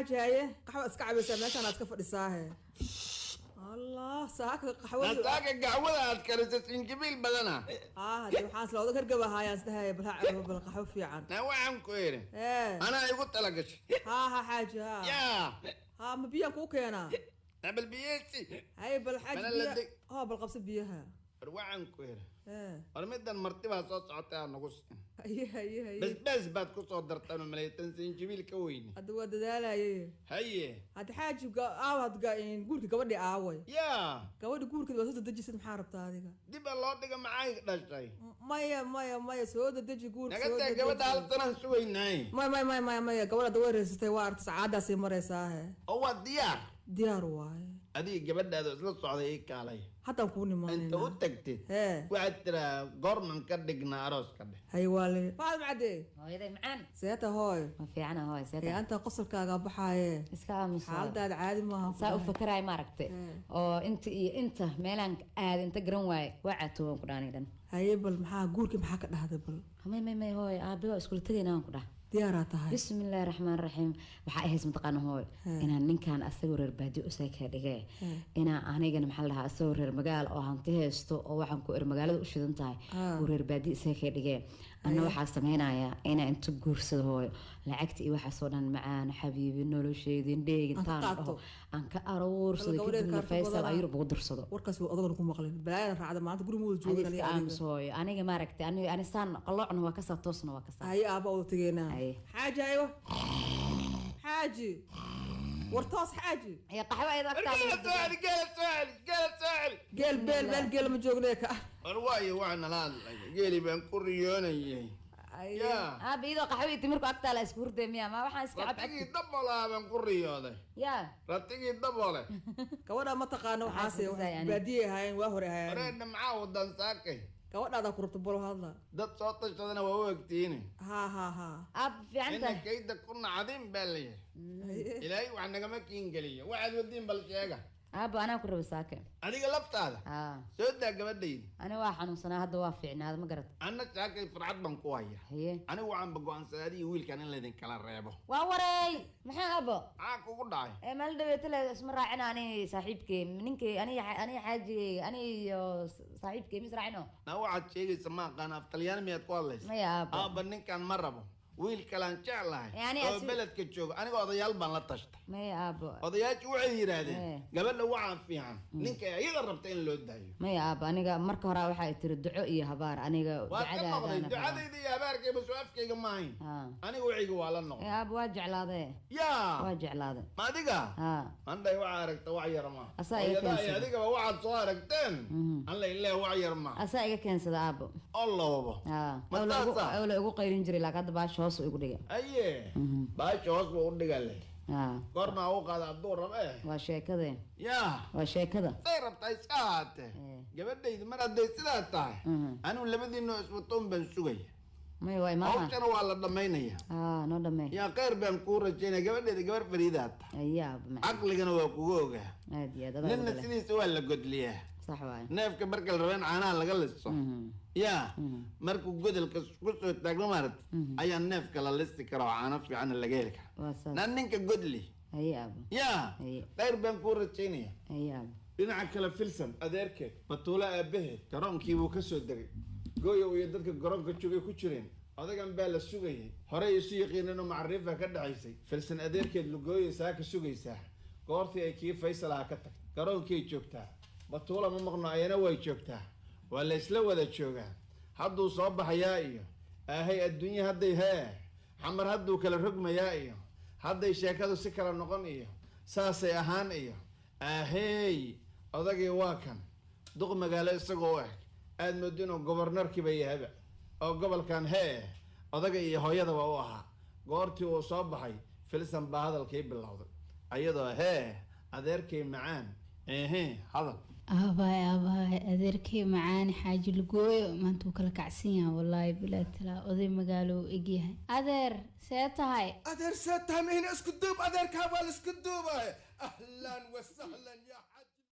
Xaaji, haye, qaxwa iska cabaysaa, meeshaan aad iska fadhisaahe. Allah, saaka qaxwada. Saaka gacwada aad karisay sinjibiil badana. Haa, hadee waxaan isla odag hargabahayaan isdhahaya, bal ha cabo, bal qaxwo fiican. Na waxaan ku idhi, anaa igu tala gashay. Haa haa, xaaji, haa. Yaa. Haa, ma biyaan kuu keenaa? Bal biyeysi. Haye, bal xaaji. Mana la biya deg- hoo, bal qabso biyaha. War waxaan ku idhi, war middan marti baa soo socotay, aa nagu siin. Haye haye haye. Basbaas baad ku soo dartaan oo malaytan sinjibiil ka weyne. Hadda waa dadaalaye. Haye. Hadda xaaji, aawa hadda guurka gabadhi aaway? Yaa. Gabadhi guurkeeda waa soo dedejisid, maxaa rabtaa adiga? Dib baa loo dhiga, maxay dhashay? Maya maya maya, soo dedeji guurka. Naga soo taa dedeji. Gabadha hal sanaan sugaynaay. Maya maya maya maya maya, gabadha hadda way reysatay, waa aragtay, sacaadaasay maraysaahe. Oo waa diyaar. Diyaar waaye. Adiga gabadhaada isla socday ii kaalay. Haddaan kuu Inta u nimaanayna. tagtid, waxaad tiraa goorman ka dhignaa arooska dheh. Haye, waa le Faadima Cadde. Hooyaday macaan. Seeta hooy? Ma fiicana hooy. Ee Seeta? Anta qosolkaaga baxaaye. Iska aamuso. Xaaladaada caadi maaha. Saa u fakaraay maaragtay, oo inta iyo inta meelaan aad inta garan waaye, waa caatooban ku dhaanay dhan. Haye, bal maxaa guurkii maxaa ka dhahday bal? May may may hooy, aabe waa iskula tegaynaa waan ku dhah. Diyaaraa tahay? Bismillaahi raxmaan raxiim. Waxaa ahays mataqaana hooy, inaan ninkan asagoo reer baadiyo usaakaa dhigee, inaan anigana maxaa la dhahaa, asagoo reer magaal oo hanti haysto oo waxaan ku er magaalada u shidan tahay, uu reer baadiyo isakaa dhigee, anna waxaa sameynayaa inaan inta guursado hooyo, lacagta iyo waxaasoo dhan, macaan xabiibi nolosheedii dheeg Aan ka intaan qaato. dhaho, aan ka aruursado. Bal gabadheed Kadibna kaarto Faysal badanaa. aan Yurub ugu dirsado. Warkaas waa odagana ku maqlin, balaayadan raacda maanta guri ma wada Adi joogin iska aniga adiga. aamus hooyo, aniga maaragtay, aniga ani saan qaloocna waa kasaa, toosna waa kasaa. Haye, aaba wada tegeynaa. Haye. Xaaji, aywa xaaji, war toos xaaji. Ee qaxwo ayada War geela soo celi, geela soo celi, geela soo celi. Geel beel meel geela ma joogne ka. War waayo, waa nala hadlaya, geeli baan ku riyoonayay. Yaa. Aabe, iyadoo qaxwo iyo timirku agtaala isku hurday miya? Ma waxaan iska cab. Ratigii dabolaa baan ku riyooday. Yaa. Ratigii dabole. Gabadha ma taqaano waxaase. Waxaas tusay ani. Baadiyay ahaayeen, waa hore ahaayeen. Wareedha, maxaa wadan saakay? Gabadhaadaa ku rabta, bolo hadla. Dad soo tashadana waa u egtiini. Haa haa haa. Aab, fiican Ina tahay. Kayda ku nacdin baa la yihi, Ilaahay wax nagama kiingeliyo. Waxaad wadiin bal sheega. Aabo, anaa ku raba saake. Adiga laftaada? Haa. Soo daa gabadhayda. Ani waa xanuunsanaa, hadda waa fiicnaada, ma garat? Anna saakay farxad baan ku haya. Haye. Anigu waxaanba go-aansaday adiga wiilkan in laydinkala reebo. Waa wareey, maxaa aabo? Maxaa kugu dhacay? Ee maalin dhaweeto le isma raacin ani saaxiibkey, ninkii aniga aniga xaajigeyga, ani iyo saaxiibkey ma israacino. Na waxaad sheegaysa ma aqaan, af Talyaani miyaad ku hadlaysa? Maya aabo. Aabba, ninkan ma rabo, wiil kalaan jeclahay Yani oo beledka jooga. Aniga odayaal baan la tashtay. Maya aabo. Odayaashu waxay yidhaahdeen gabadha waxaa fiican ninka iyada rabta in loo daayo. Maya aabo, aniga marka hore waxay tiri duco iyo habaar, aniga Waad ka noqday. ducadaadana rabaa. Ducadayda iyo habaarkayba soo afkayga ma ahayn. Aniga wixayga waa la noqday. Ee aabo, waa jeclaade. Yaa. Waa jeclaade. Ma adiga? Haa. Andhay, waxaa aragta wax yar ma. Asaa iga Hooyadaa iyo keensada. adigaba waxaad soo aragteen alla ilaa wax yar ma. Asaa iga keensada aabo. Oo la hubo. Haa. Ma saasaa? Awla igu qayrin jiray, laakiin hadda baasha hoos igu dhigay. Aye, baasha hoos buu u dhiga leh. Haa. Goormaa u qaada hadduu rabo eh? Waa sheekade. Yaa. Waa sheekada. Say rabtaa iska ahaatee, gabadhaydu mar hadday sidaa tahay, anigu labadiinoo iswatoon baan sugaya. Maya, waa imaama. Hawshana waa la dhammaynaya. Haa, noo dhamee. Yaa, khayr baan kuu rajaynaya. Gabadhayda gabar fariidaa tahay. Ayaa aabo macaan. Caqligana waa kugu ogaa. Aad iyo aad adaa Ninna ugu dhalay. sidiisa waa la godliyaa. Sax waaye. Neefka marka la rabo in caanaha laga liso, yaa, markuu godolka ku soo taagno maaragta, ayaa neefka la listi kara oo caano fiicanna laga heli kara. Waa saas. Na ninka godli. Haye aabo. Yaa. Haye. Khayr baan kuu rajaynaya. Haye aabo. Dhinaca kale, Filson adeerkeed, Batuulo aabaheed, garoonkiibuu ka soo degay. Gooyow iyo dadka garoonka joogay ku jireen. Odagan baa la sugayay, horey isu yaqiineen oo macriifa ka dhacaysay. Filson adeerkeed lugooyay saaka sugaysaa. Goortii ay kii Faysal aha ka tagtay garoonkii joogtaa. Batuula ma maqno, ayana way joogtaa, waa la isla wada joogaa. Hadduu soo baxayaa iyo aahay adduunye, hadday hee Xamar hadduu kala rogmayaa iyo hadday sheekadu si kala noqon iyo saasay ahaan iyo aahey. Odagii waa kan, duq magaalo isagoo u eg, aad moodo inuu gobornarkiiba yahaba oo gobolkan hee odaga iyo hooyadaba u ahaa. Goortii uu soo baxay, Filson baa hadalkii bilowday, ayadoo hee adeerkay macaan ehe hadal. Aabahay, aabahay, adeerkay macaani Xaaji Lugooyo maanta wuu kala kacsan yahay, wallaahi bilaa talaa, oday magaalo uu egyahay. Adeer, see tahay? Adeer, see tahay? Mahina isku duub, adeerkaa waa la isku duubay. Ahlan wasahlan ya xaj.